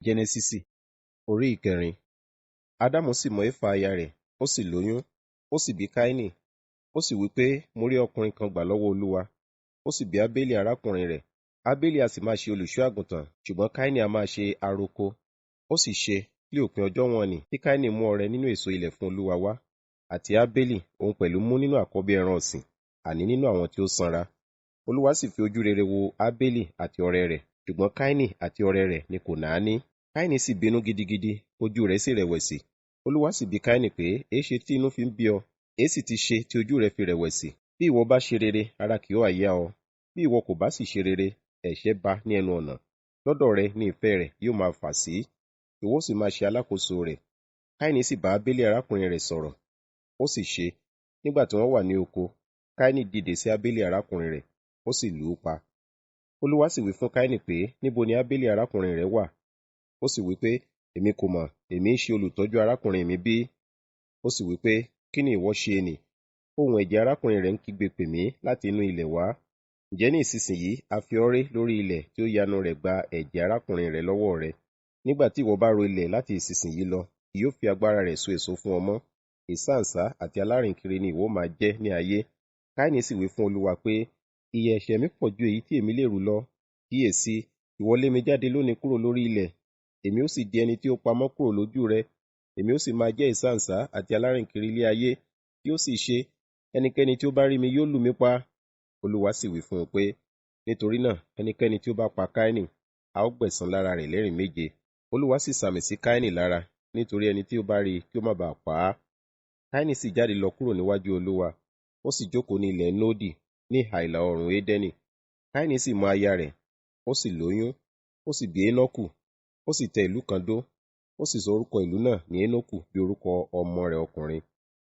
Jẹ́nẹ́sísì orí ìkẹrin. Ádámù sì mọ Éfà aya rẹ̀, ó sì lóyún, ó sì bí Káínì. Ó sì wí pé, Mo rí ọkùnrin kan gbà lọ́wọ́ Olúwa. Ó sì bí Ábélì arákùnrin rẹ̀. Ábélì a sì máa ṣe olùṣọ́ àgùntàn, ṣùgbọ́n Káínì a máa ṣe aroko. Ó sì ṣe, ní òpin ọjọ́ wọ̀n-ọn-nì tí Káínì mú ọrẹ nínú èso ilẹ̀ fún Olúwa wá, àti Ábélì, òun pẹ̀lú mú nínú àkọ́bí ẹran ọ̀sìn, àní nínú àwọn tí ó sanra. Olúwa sì fi ojú rere wo Ábélì àti ọrẹ rẹ̀, ṣùgbọ́n Káínì àti ọrẹ rẹ̀ ni kò náání. Káínì sì bínú gidigidi, ojú rẹ̀ sì rẹ̀wẹ̀sì. Olúwa sì bi Káínì pé, Èéṣe tí inú fi ń bí ọ? Èé sì ti ṣe tí ojú rẹ fi rẹ̀wẹ̀sì? Bí ìwọ bá ṣe rere, ara kì yóò ha yá ọ? Bí ìwọ kò bá sì ṣe rere, ẹ̀ṣẹ̀ ba ní ẹnu ọ̀nà. Lọ́dọ̀ rẹ ni ìfẹ́ rẹ̀ yóò máa fà sí, ìwọ ó sì máa ṣe alákòóso rẹ̀. Káínì sì bá Ábélì arákùnrin rẹ̀ sọ̀rọ̀. Ó sì ṣe, nígbà tí wọ́n wà ní oko, Káínì dìde sí Ábélì arákùnrin rẹ̀, ó sì lù ú pa. Olúwa sì wí fún Káínì pé, Níbo ni Ábélì arákùnrin rẹ wà? Ó sì wí pé, Èmi kò mọ̀, èmi ń ṣe olùtọ́jú arákùnrin mi bí? Ó sì wí pé, Kí ni ìwọ ṣe nì? Ohùn ẹ̀jẹ̀ arákùnrin rẹ ń kígbe pè mí láti inú ilẹ̀ wá. Ǹjẹ́ ní ìsinsìnyí a fi ọ́ ré lórí ilẹ̀ tí ó yanu rẹ̀ gba ẹ̀jẹ̀ arákùnrin rẹ lọ́wọ́ rẹ. Nígbà tí ìwọ bá ro ilẹ̀ láti ìsinsìnyí lọ, kì yóò fi agbára rẹ̀ so èso fún ọ mọ́. Ìsáǹsá àti alárìnkiri ni ìwọ ó máa jẹ́ ní ayé. Káínì sì wí fún Olúwa pé, Ìyà ẹ̀ṣẹ̀ mi pọ̀ ju èyí tí èmi lè rù lọ. Kíyèsi, ìwọ lé mi jáde lónìí kúrò lórí ilẹ̀, èmi ó sì di ẹni tí ó pamọ́ kúrò lójú rẹ, èmi ó sì máa jẹ́ ìsáǹsá àti alárìnkiri ilé ayé. Yóò sì ṣe, ẹnikẹ́ni tí ó bá rí mi yóò lù mí pa. Olúwa sì wí fún un pé, Nítorí náà, ẹnikẹ́ni tí ó bá pa Káínì, a ó gbẹ̀san lára rẹ̀ lẹ́rìn méje. Olúwa sì sàmì sí Káínì lára, nítorí ẹni tí ó bá rí i kí ó má ba à pa á. Káínì sì jáde lọ kúrò níwájú Olúwa, ó sì jókòó ní ilẹ̀ Nódì, ní ìhà ìlà oòrùn Édẹ́nì. Káínì sì mọ aya rẹ̀, ó sì lóyún, ó sì bí Énọ́kù, ó sì tẹ ìlú kan dó, ó sì sọ orúkọ ìlú náà ní Énókù bí orúkọ ọmọ rẹ̀ ọkùnrin.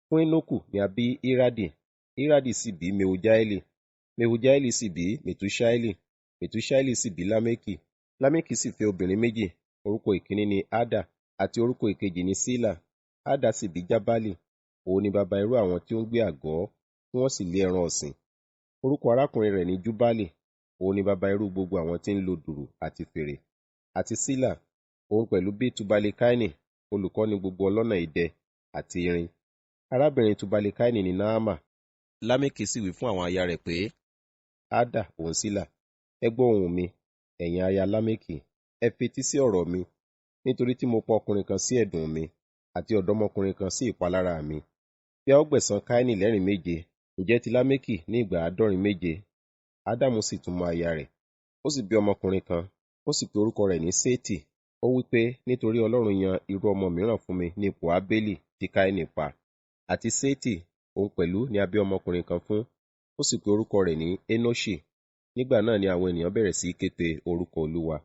Fún Énókù ni a bí Írádì, Írádì sì bí Mehujaeli, Mehujaeli sì bí Metuṣaeli, Metuṣaeli sì bí Lámékì. Lámékì sì fẹ́ obìnrin méjì, orúkọ ìkíní ni Áda àti orúkọ ìkejì ni Sílà. Áda sì bí Jábálì, òun ni baba irú àwọn tí ó ń gbé àgọ́, tí wọ́n sì lé ẹran ọ̀sìn. Orúkọ arákùnrin rẹ̀ ni Júbálì, òun ni baba irú gbogbo àwọn tí ń lo dùrù àti fèrè. Àti Sílà, òun pẹ̀lú bí Tubali-Káínì, olùkọ́ni gbogbo ọlọ́nà idẹ àti irin. Arábìnrin Tubali-Káínì ni Naama. Lámékì sì wí fún àwọn aya rẹ̀ pé, Áda òun Sílà, ẹ gbọ́ ohùn mi, ẹ̀yin aya Lámékì, ẹ fetí sí ọ̀rọ̀ mi, nítorí tí mo pa ọkùnrin kan sí ẹ̀dùn mi, àti ọ̀dọ́mọkùnrin kan sí ìpalára mi. Bí a ó gbẹ̀san Káínì lẹ́rìn méje, ǹjẹ́ ti Lámékì ní ìgbà 77? Ádámù sì tún mọ aya rẹ̀, ó sì bí ọmọkùnrin kan, ó sì pe orúkọ rẹ̀ ní Sétì. Ó wí pé, nítorí Ọlọ́run yan irú ọmọ mìíràn fún mi ní ipò Ábélì tí Káínì pa. Àti Sétì, òun pẹ̀lú ni a bí ọmọkùnrin kan fún, ó sì pe orúkọ rẹ̀ ní Énóṣì. Nígbà náà ni àwọn ènìyàn bẹ̀rẹ̀ sí í ké pe orúkọ Olúwa.